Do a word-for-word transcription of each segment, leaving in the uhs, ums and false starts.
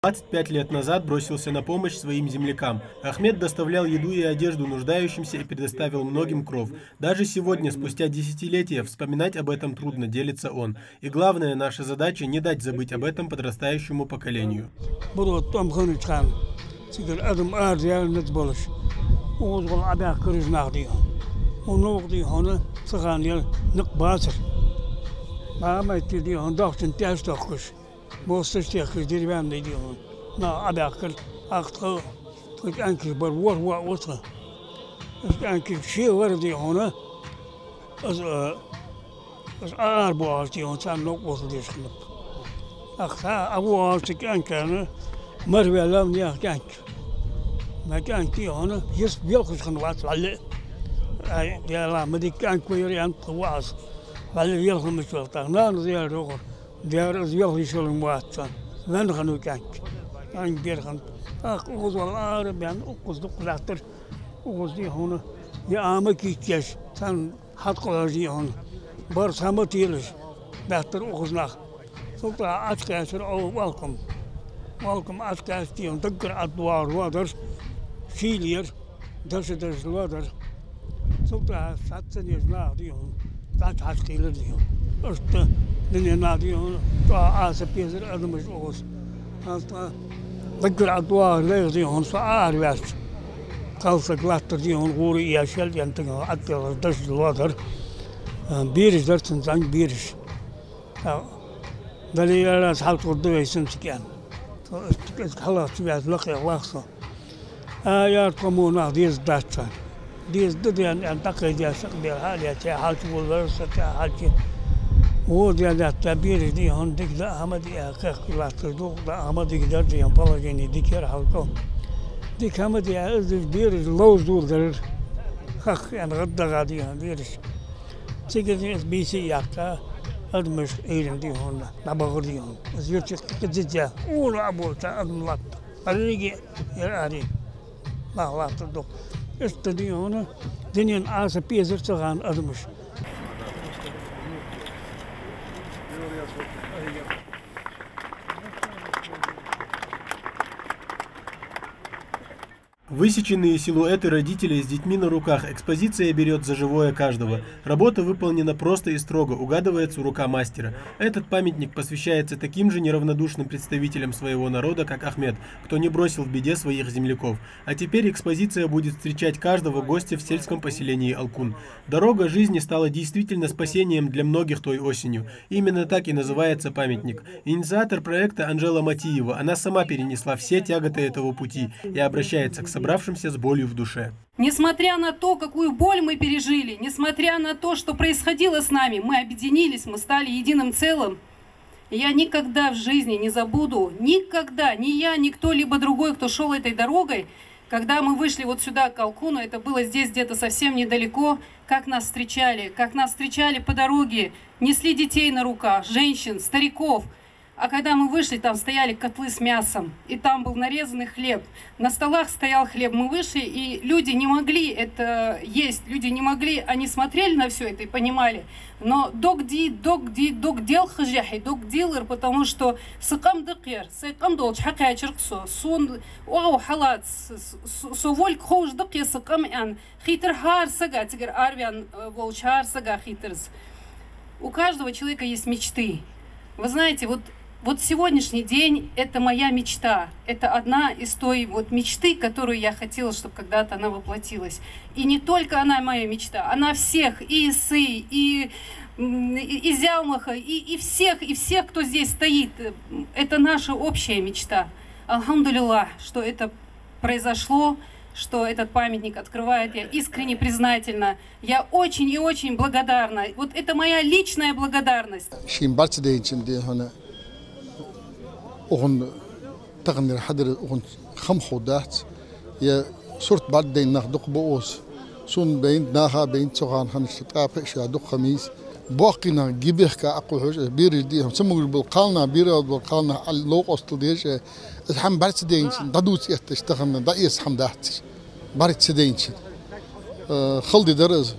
двадцать пять лет назад бросился на помощь своим землякам. Ахмед доставлял еду и одежду нуждающимся и предоставил многим кров. Даже сегодня, спустя десятилетия, вспоминать об этом трудно, делится он. И главная наша задача — не дать забыть об этом подрастающему поколению. Буро тӀом хиннача хана, цигара адам арадаьнна ца болаш, укхаза гӀолла Ӏобаьхкар уж нах, дий хьона. Укх новкъа, дий хьона, цу хана ер никъ бацар. Бамайти, дий хьона, дохчун тӀеш тохкаш, моссаш техкаш, деревянный, дий хьона, нах Ӏобаьхкар. ТӀаккха тха, тха кӀаьнкаш бар, ворхӀ воӀ ва тха. Уж кӀаьнкаш ше вар, дий хьона, из, а, из арабоагӀаш, дий хьона, царна новкъостал деш хиннаб. ТӀаккха цхьа а воагӀаш цу кӀаьнкана мара ваьлар наьха кӀаьнк. Наьха кӀаьнк, дий хьона, йист велхаш хиннавац вӀалла. Ай, Даьла, ма дика кӀаьнк ва ер, аьннад тха воӀас. ВӀалла велха мича вар. ТӀаккха нанас аьлар йоах: «Дера, из велха йиш йолаш ма вац цун. Венна хиннав кӀаьнк». КӀаьнк бер хиннад. ТӀаккха укхаза вала арабаьнна, укхаза дукха латтар. Укхаза, дий хьона, яа ма кийчъеш, царна хьатӀакхухьаш, дий хьона, барзкъа хӀама телаш баьттар укхаза нах. Цул тӀехьагӀа Ӏочукхаьчар Ӏо-, Ӏолкам. Ӏолкам Ӏочукхаьчача, дий хьона, даггара ӀотӀадоагӀар лоадар, шийла яр, даша-даша лоадар. Цул тӀехьагӀа цхьацца неш нах, дий хьона, цхьацца хьачукхийлар, дий хьона. Иштта дунен нах, дий хьона, чӀоагӀа Ӏаса безар адамаш укхаза. ХӀанз тӀа даггара ӀотӀадоагӀар лайх, дий хьона, со Ӏо араваьлча, кхалсаг латтар, дий хьона, гӀура еш, шел ден тага ӀотӀадоагӀар, даша лоадар. А, бераш дар цун, зӀамига бераш. А, Дала яр аз хьалтӀа гӀоргда вай сенца кӀен. Со иштта кӀезига хьалаьца ваьлча, лакхе вах со. А, яр тхо мо нах дезаргдац царна. Дезаргда, дий хьона, аьнна, дӀакхайдаь, сакъа бер хьалаьца, хьалчувуллар со, тӀехьа хьалчу. Во, дий, лаьтта бераш, дий хьона, дика даа хӀама дий, кхехкий латташ дукха даа хӀама, дика дар, дий хьона, положени дика яр хьалкхо. Дика хӀама дий, из бераш ловза доладелар. Хах, аьнна, гӀаддагӀа, дий хьона, бераш. Цига из бийса яьккха, адамаш Ӏуйранна, дий хьона, дӀабахар, дий хьона. Из юртах кхы дизза, ура а болча адам латт. Арриге яр ари. Нах латтар дукха. Иштта, дий хьона, дунен Ӏаса безар цу хана адамаш. Высеченные силуэты родителей с детьми на руках. Экспозиция берёт за живое каждого. Работа выполнена просто и строго, угадывается рука мастера. Этот памятник посвящается таким же неравнодушным представителям своего народа, как Ахмед, кто не бросил в беде своих земляков. А теперь экспозиция будет встречать каждого гостя в сельском поселении Алкун. Дорога жизни стала действительно спасением для многих той осенью. Именно так и называется памятник. Инициатор проекта Анжела Матиева. Она сама перенесла все тяготы этого пути и обращается к собравшимся с болью в душе. Несмотря на то, какую боль мы пережили, несмотря на то, что происходило с нами, мы объединились, мы стали единым целым. Я никогда в жизни не забуду, никогда, ни я, ни кто-либо другой, кто шёл этой дорогой, когда мы вышли вот сюда, к Алкуну, это было здесь где-то совсем недалеко, как нас встречали, как нас встречали по дороге, несли детей на руках, женщин, стариков. А когда мы вышли, там стояли котлы с мясом, и там был нарезанный хлеб. На столах стоял хлеб. Мы вышли, и люди не могли это есть, люди не могли, они смотрели на всё это и понимали. Но дог ди, дог ди, дог делхаш яхьи, дог делар, потому что са къам дакъяр, сай къам долча хьакхаьчар-кх со. Сона оагӀув хьалаца, с-, с-, со волга ховш дакъяр са къам, аьнна. Хийтар хӀара сага, цигара араваьнна, э, волча хӀара сага хийтар из. У каждого человека есть мечты. Вы знаете, вот, вот сегодняшний день — это моя мечта. Это одна из той вот мечты, которую я хотела, чтоб когда-то она воплотилась. И не только она моя мечта, она всех, и Исы, и, м, и, и Зялмаха, и, и всех, и всех, кто здесь стоит. Это наша общая мечта. Алхамдулиллах, что это произошло, что этот памятник открывает. Я искренне признательна. Я очень и очень благодарна. Вот это моя личная благодарность. Шийна бӀарга ца дайначоа, дий хьона, укхун тахан ер хьадар, укхун хам ховргдац. Ер сурт бӀаргадайна нах дукха ба укхаза. Сона байнад, наха а байнад, цу хана хиннача тӀа пхи шу дукха хам ийс. Боккхий нах ги бехка Ӏокхухьаш, э, бераш, дий хьона, цамогаш бола кхалнах, бераш бола кхалнах Ӏа ловкъостал деш, э, из хӀама бӀарга ца дайначоа, дӀадувца этташ тахан дӀаэца хӀама дац из. БӀарга ца дайначоа. Э, хала ди дар из.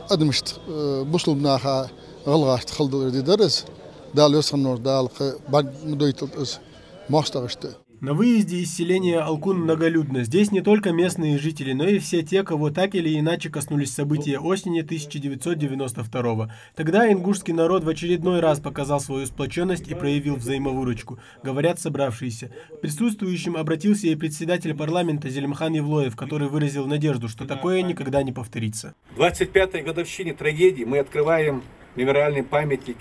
Адамашта, э, бусалба наха, гӀалгӀашта хала ди дар из. Дала веза хиннараш, Дала кхы бӀарга ма дойталда из. Мостагӏашта. На выезде из селения Алкун многолюдно. Здесь не только местные жители, но и все те, кого так или иначе коснулись события осени тысяча девятьсот девяносто второго. Тогда ингушский народ в очередной раз показал свою сплоченность и проявил взаимовыручку, говорят собравшиеся. К присутствующим обратился и председатель парламента Зелимхан Евлоев, который выразил надежду, что такое никогда не повторится. Двадцать пятой годовщине трагедии мы открываем мемориальный памятник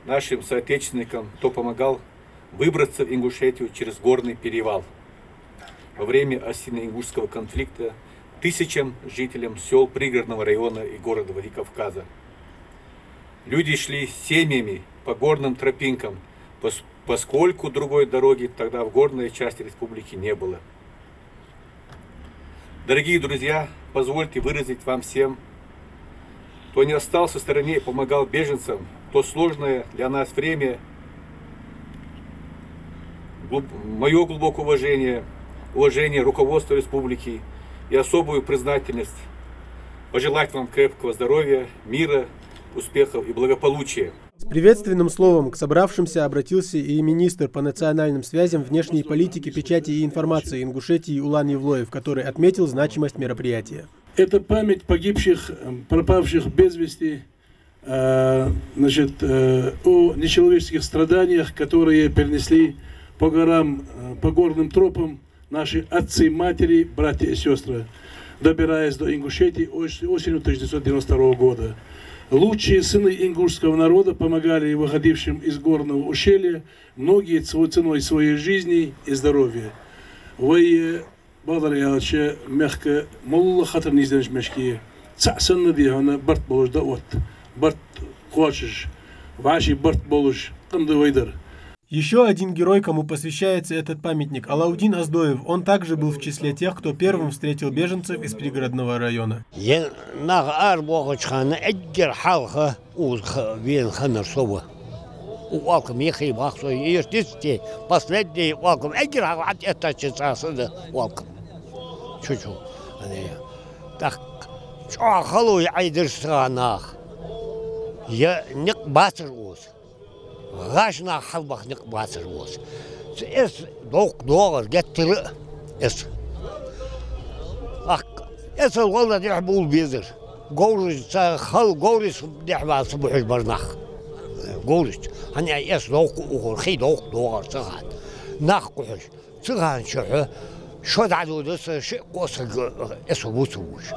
нашим соотечественникам, кто помогал выбраться в Ингушетию через горный перевал во время осетино-ингушского конфликта тысячам жителям сёл Пригородного района и города Владикавказа. Люди шли семьями по горным тропинкам, пос- поскольку другой дороги тогда в горной части республики не было. Дорогие друзья, позвольте выразить вам всем, кто не остался в стороне и помогал беженцам, в то сложное для нас время, глуб- моё глубокое уважение, уважение руководства республики и особую признательность, пожелать вам крепкого здоровья, мира, успехов и благополучия. С приветственным словом к собравшимся обратился и министр по национальным связям, внешней политике, печати и информации Ингушетии Улан Евлоев, который отметил значимость мероприятия. Это память погибших, м, пропавших без вести, э, значит, э, о нечеловеческих страданиях, которые перенесли по горам, э, по горным тропам наши отцы, матери, братья и сестры, добираясь до Ингушетии ос- осенью тысяча девятьсот девяносто второго года. Лучшие сыны ингушского народа помогали выходившим из горного ущелья, многие цу- ценой своей жизни и здоровья. Вай, э, Бадар Ялча мехка молла хатар низденш мешки. Цаӏ санна дихана барт болаш да отт. Барт кхоачаш, вӏаши барт болаш, къам да вай дар. Ещё один герой, кому посвящается этот памятник, Алаудин Оздоев. Он также был в числе тех, кто первым встретил беженцев из Пригородного района. Е нах арабоахача хана эггара хьалха укхаза ха- вена хиннар со ва. Укх оалкама яхий бах со, иштта дицте, последний оалкам, эггара хьалха хьатӏаэттача цӏа са да оалкам. Чу-чу. Ане. Тӏаккха чӏоагӏа хало яӏийдар сага нах. Е никъ бацар укхаза. ГӀаш нах хьалбаха никъ бацар укхаза. Ца эс довкъ доагӏар геттара а эс. Ах, эсал гӏолла дехьа бул безар. Говраш ца хал, говраш дехьа вала ца бухьаш бар нах. Говраш. Хьан я эс довкъ ухар, хий довкъ доагӏар ца хат. Нах кхухьаш. Циган чухьа шо дӏадода са ши кхо саг эсо вуцуш.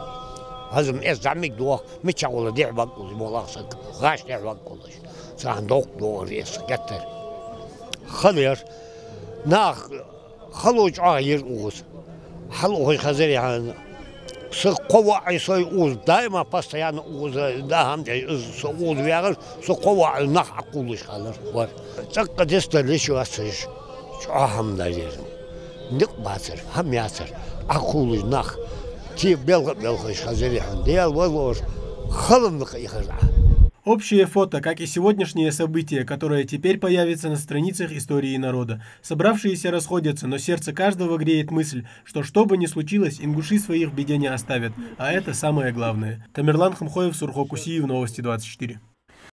Хазам эс зӏамиг дох, мича гӏолла дехьа ваккъулаш, молах саг, гӏаш дехьа ваккъулаш. Циган довкъ доагӏар эс геттара. Хала яр. Нах хало чӏоагӏа яр укхаза. Хьал ухаш хазар яхьан. Са кхо воӏ сой укхаза, даима постоянно укхаза, да хӏама де, из со укхаза вегӏар, са кхо воӏ нах ӏокхувлаш хилар. Вар. Цӏаккха дистар лиш вацаш. Чӏоагӏа хӏама дар ер. Никъ бацар, хӏама яцар. Ӏокхувлаш нах. Те белха а белхаш хазар яхьан. Дел валор. Халам никъ ихар. Общее фото, как и сегодняшнее событие, которое теперь появится на страницах истории народа. Собравшиеся расходятся, но сердце каждого греет мысль, что, что бы ни случилось, ингуши своих в беде не оставят. А это самое главное. Тамерлан Хамхоев, Сурхо Кусиев, Новости двадцать четыре.